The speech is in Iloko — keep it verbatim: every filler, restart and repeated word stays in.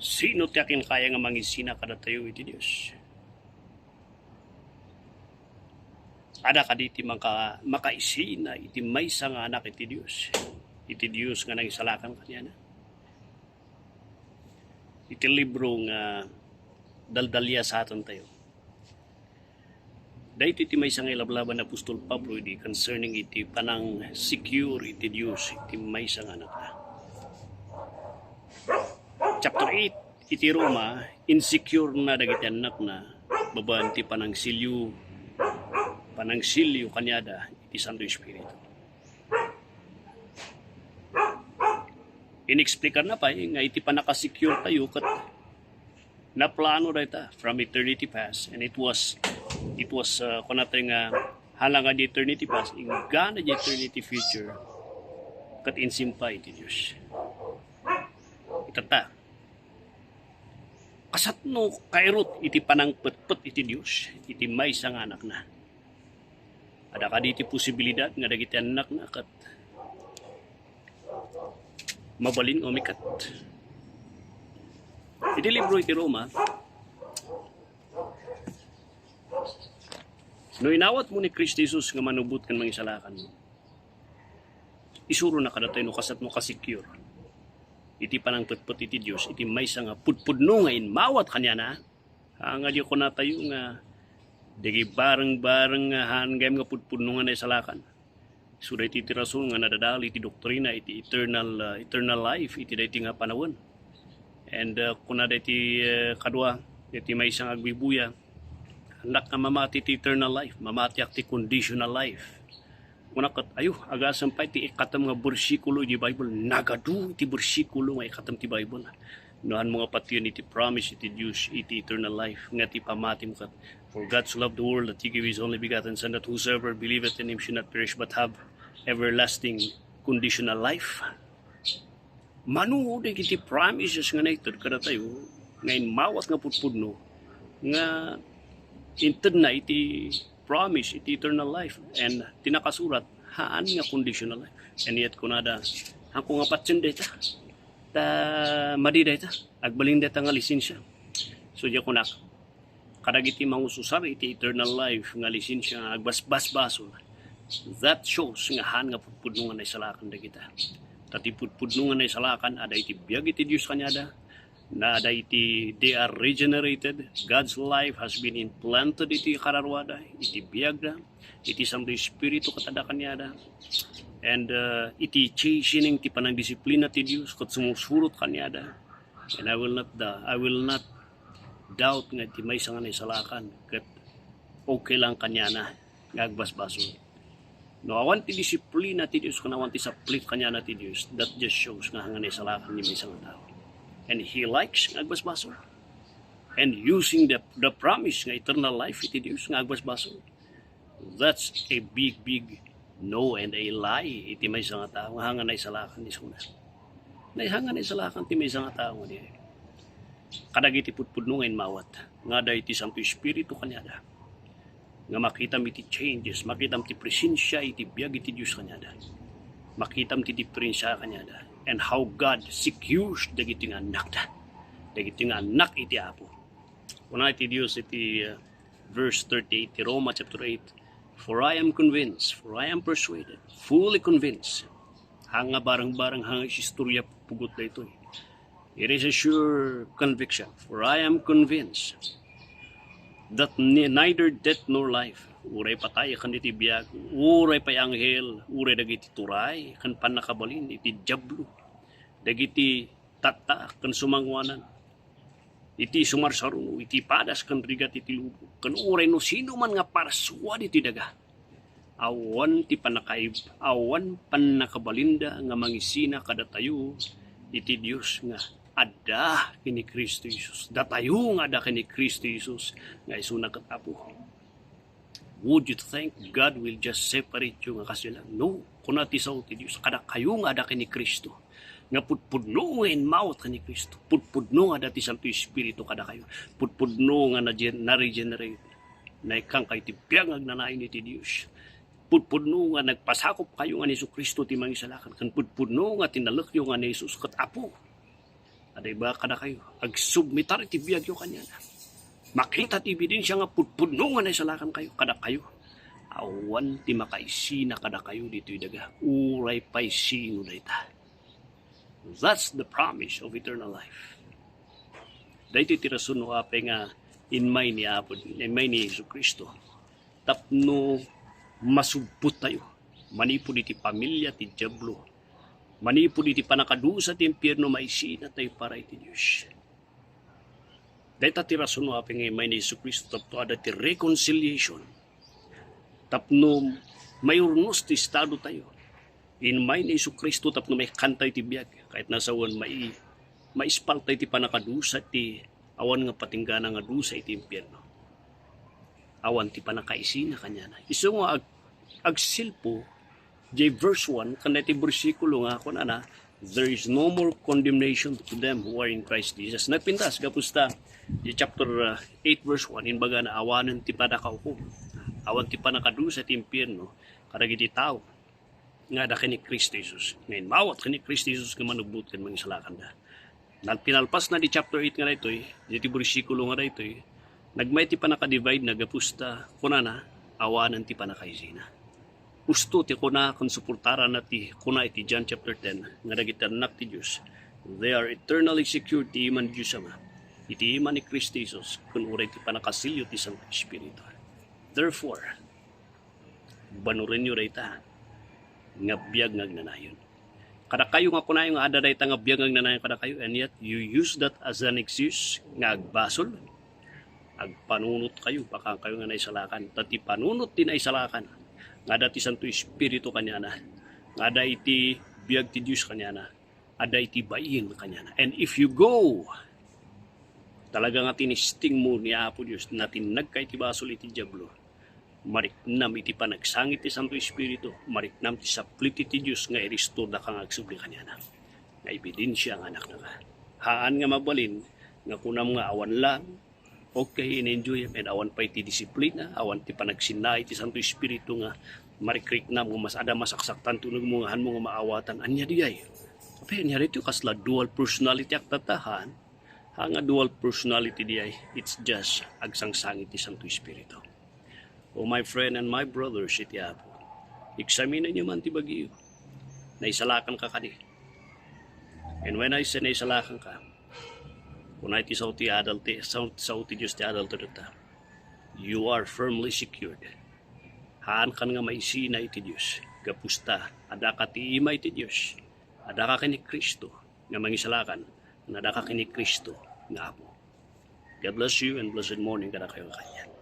Sino ti akin kaya nga mangisina kadatayo iti Dios? Ada kadi ti maka-, makaisina iti maysa nga anak iti Dios? Iti Dios nga nangisalakan kaniana? Iti libro nga daldaliasaten tayo, daytoy ti maysa nga ilablaban ni Apostol Pablo idi concerning iti panang-secure iti Dios iti maysa nga anakna. Chapter eight, iti Roma, insecure na dagiti annakna babaen ti panangsilyo, panangsilyo kaniada iti Santo Espiritu. Inexplikarna pay nga iti pannaka-secure tayo ket naplano dayta from eternity past, and it was, it was, uh, kunatay nga hala nga di eternity past, inggana di eternity future, ket insimpay ti Dios. Itatta, kasatno kairut iti panangpetpet iti Dios iti maysa nga anakna? Ada kadi ti posibilidad nga dagiti annakna ket mabalin nga umiket? Iti libro iti Roma, no inawatmo ni Cristo Jesus nga manubot ken mangisalakanmo, isurona kadatayo no kasatno ka-secure iti panangpetpet iti Dios iti maysa nga pudpudno nga inmawat kaniana. Haan nga di kunatayo nga dagiti bareng-bareng nga haan gayam nga pudpudno nga naisalakan. So, daytoy ti rason nga nadadal iti doktrina iti eternal, uh, eternal life iti daytoy nga panawen. And, uh, kuna daytoy, uh, kadua, daytoy maysa nga agbibuya, annak nga mamati ti eternal life, mamatiak ti conditional life. Kuna ket, ayo, agasem pay ti ikkatem nga bersikulo iti Bible. Nagadu iti bersikulo nga ikkatem ti Bible. No, hanmo nga patiyen iti promise iti Dios iti eternal life nga ti pamatim ket, "For God so loved the world that he gave his only begotten Son, that whosoever believeth in him should not perish but have everlasting conditional life." Mano dagiti promises nga naited kadatayo nga inmawat nga pudpudno nga intedna iti promise iti eternal life, and ti nakasurat, haan nga conditional life. And yet kunada, "Hanko nga patien dayta, ta madi dayta, agbalin dayta nga lisensia." So, diak kunak, kadagiti mangususar iti eternal life nga lisensia nga agbasbasbasol, that shows nga haan nga pudpudno nga naisalakan dagita. Ta ti pudpudno nga naisalakan, ada iti biag iti Dios kaniada, na ada iti, they are regenerated. God's life has been implanted iti kararuada, iti biagda, iti Santo Espiritu ket adda kaniada. And, uh, iti chastening, ti panangdisiplina ti Dios ket sumusurot kaniada. And I will not, uh, I will not doubt nga ti maysa nga naisalakan ket okay lang kaniana nga agbasbasol. No awan ti disiplina ti Dios, ken awan ti saplit kaniana ti Dios, that just shows nga, nga naisalakan ni maysa nga tao. And he likes nga agbasbasol. And using the, the promise nga eternal life iti Dios nga agbasbasol, that's a big, big no and a lie iti maysa nga tao nga, nga naisalakan ni suna. Naiha nga naisalakan ti maysa nga tao nga di. Kadagiti pudpudno nga inmawat, nga adda iti Santo Espiritu kaniada, nga makitam iti changes, makitam ti presensia iti biag iti Dios kaniada, makitam ti diferensia kaniada, and how God secures dagiti nga annakda, dagiti nga annak iti Apo. Kuna iti Dios iti, uh, verse thirty-eight ti Roma chapter eight, "For I am convinced, for I am persuaded, fully convinced." Haan nga bareng-bareng, haan nga istorya pugot daytoy. "It is a sure conviction, for I am convinced that ni-, neither death nor life, uray patay ken iti biag, uray pay anghel, uray dagiti turay ken pannakabalin iti Diablo, dagiti tatta ken sumangoanan, iti sumarsaruno, iti padas ken rigat iti lubong, ken uray no sino man nga parsua diti daga, awan ti pannakaib-, awan pannakabalinda nga mangisina kadatayo iti Dios nga adda ken ni Cristo Jesus. Datayo nga adda ken ni Cristo Jesus nga isuna ket Apo. Would you think God will just separate you nga kasdiay lang? No. Kuna ti sao ti Dios, kadakayo nga adda ken ni Cristo, nga pudpudno nga inmawat ken ni Cristo, pudpudno nga adda ti Santo Espiritu kadakayo, pudpudno nga nagen-, naregenerate, naikkan kayo ti biag nga agnanayon iti Dios, pudpudno nga nagpasakop kayo nga ni Jesu-Cristo ti Mangisalakan, ken pudpudno nga tinalekyo nga ni Jesus ket Apo. At Iba kadakayo, agsubmitar iti biagyo kaniana. Makita ti ebidensia nga pudpudno nga naisalakankayo kadakayo. Awan ti makaisina kadakayo ditoy daga. Uray pay sino dayta. That's the promise of eternal life. Daytoy ti rason no apay nga inmay ni Apo, inmay ni Jesu-Cristo tapno masubpot tayo manipud iti pamilia ti Diablo, manipud iti panakadusa ti impierno, maisina tayo para iti Dios. Dayta ti rason no apay nga inmay ni Jesu-Cristo tapno adda ti reconciliation, tapno maurnos ti estado tayo. Inmay ni Jesu-Cristo tapno maikkan tayo ti biag, ket nasawen mai-, maispal tayo ti panakadusa ti awan nga patinggana nga dusa iti impierno. Awan ti panakaisina kaniana. Isu nga ag-, agsilpo, jay verse one, ken iti bersikulo nga kunana, "There is no more condemnation to them who are in Christ Jesus." Nagpintas, gapu ta, di chapter, uh, eight, verse one, imbagana, "Awanen ti panakaukom, awan ti panakadusa ti impierno kadagiti tao nga adda ken ni Cristo Jesus." Nga inmawat ken ni Cristo Jesus nga manubbot ken mangisalakanda. Nagpinalpas na di chapter eight nga daytoy, di ti bersikulo nga daytoy, nagmay ti panakadivide na gapu ta, kunana, "Awanen ti panakaisina." Usto ti kuna ken suportarana ti kuna iti John chapter ten nga dagiti annak ti Dios, they are eternally secured ti iman Dios Ama, iti iman ni Cristo Jesus, ken uray ti panakasilyo ti Santo Espiritu. Therefore, banurenyo dayta nga biag nga agnanayon. Kadakayo nga kunayo nga adda dayta nga biag nga agnanayon kadakayo, and yet you use that as an excuse nga agbasol, agpanunotkayo, bakankayo nga naisalakan. Ta ti panunot ti naisalakan, nga adda ti Santo Espiritu kaniana, nga adda iti biag ti Dios kaniana, adda iti bain kaniana. And if you go, talaga nga tinistingmo ni Apo Dios, natinnagka iti basol iti Diablo, mariknam iti panagsangit ti Santo Espiritu, mariknam ti saplit iti Dios nga iristorda ka nga agsubli kaniana. Nga ebidensia nga anakna ka. Haan nga mabalin nga kunam nga awan lang, okay, in-enjoy, and awan pay ti disiplina, awan ti panagsinna iti Santo Espiritu nga marikriknam nga mas adda masaksaktan ti unegmo nga hanmo nga maawatan. Ania diay? Apay, ania daytoy kasla dual personality ak tatahan? Ha nga dual personality diay, it's just agsangsangit ti Santo Espiritu. Oh, my friend and my brothers iti Apo, eksaminenyo man ti bagiyo. Naisalakan ka kadi? And when I say naisalakan ka, kuna iti sao ti adal ti, sao, sao ti Dios ti adal ti data, you are firmly secured. Haan kan nga maisina iti Dios. Gapu ta, adda ka ti ima iti Dios. Adda ka ken ni Cristo nga mangisalakan. Adda ka ken ni Cristo nga Apo. God bless you and blessed morning kadakayo nga kanian.